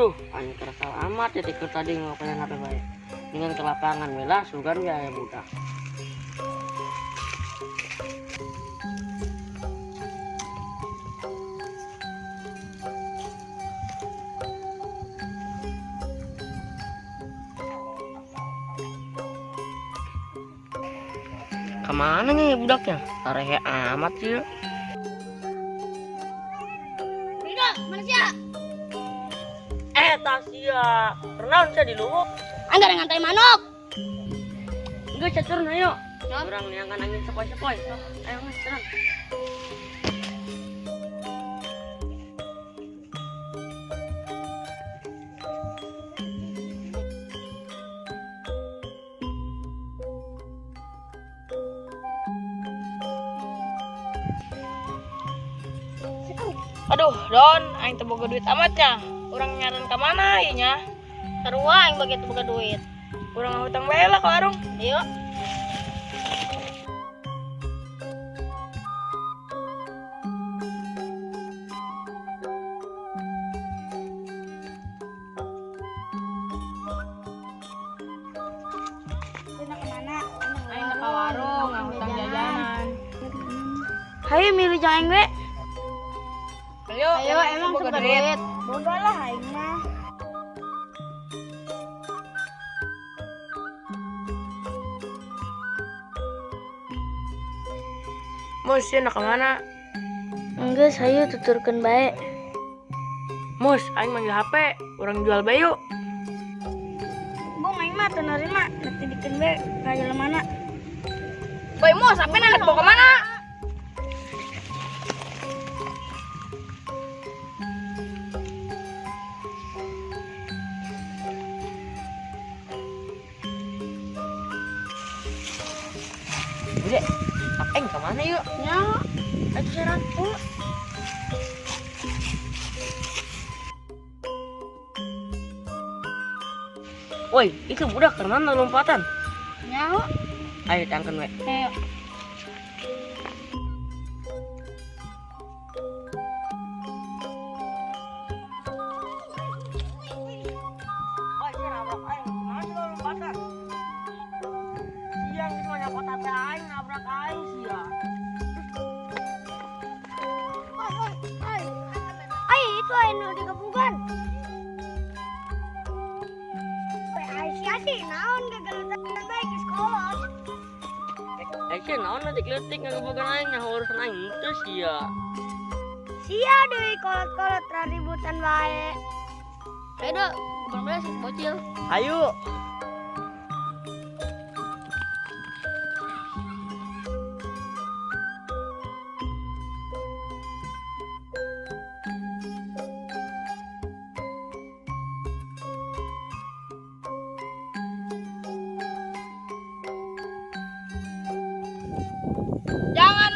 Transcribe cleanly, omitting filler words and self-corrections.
Duh, aing kesal amat ya tiker tadi ngapain HP bae. Dengan ke lapangan we lah, sugan we aya budak. Kemana nih budaknya? Tarehe amat sih. Ridho, mana sih ya? Tasia, pernah saya di luhur. Anggar ngantai manuk. Enggak, saya turun ayo. Orang yang angin sepoi-sepoi. Ayo mas, turun. Aduh, Don, aing teu boga duit amatnya. Urang nyaran ka mana ieu nya? Sarua aing bagi teu boga duit. Urang hutang bae lah ka warung. Ayo. Aing ka warung ngahutang jajanan. Hayu milu jeung aing we. Ayo, ayo emang boga boga duit. Boga lah aing mah. Mus, ieu nak kemana? Enggeus, hayu tuturkeun bae. Mus, aing manggil HP, urang jual bae yuk. Bung, aing mah teu narima, nanti dikeun bae ka jelema mana. Woi, Mus, HP na bawa kemana? Bude, aing kemana yuk? Ya, Ayo serang. Woi, itu budak karena lompatan. Nyaho. Ayo tangken we. Ayo. Woi, nabrak aing. Kumaha sih lompatan? Siang geus mah nyokot HP aing, nabrak aing sia. Oi, oi, oi. Ai, itu aing nu digebugan. Sia sih naon gegelutan bae geus kolot. Sia naon leutik-leutik ngagebugan aing nyaho urusan aing teu sia. Sia deui kolot-kolot raributan bae. Ayo dok, bukan beres bocil. Ayo. Jangan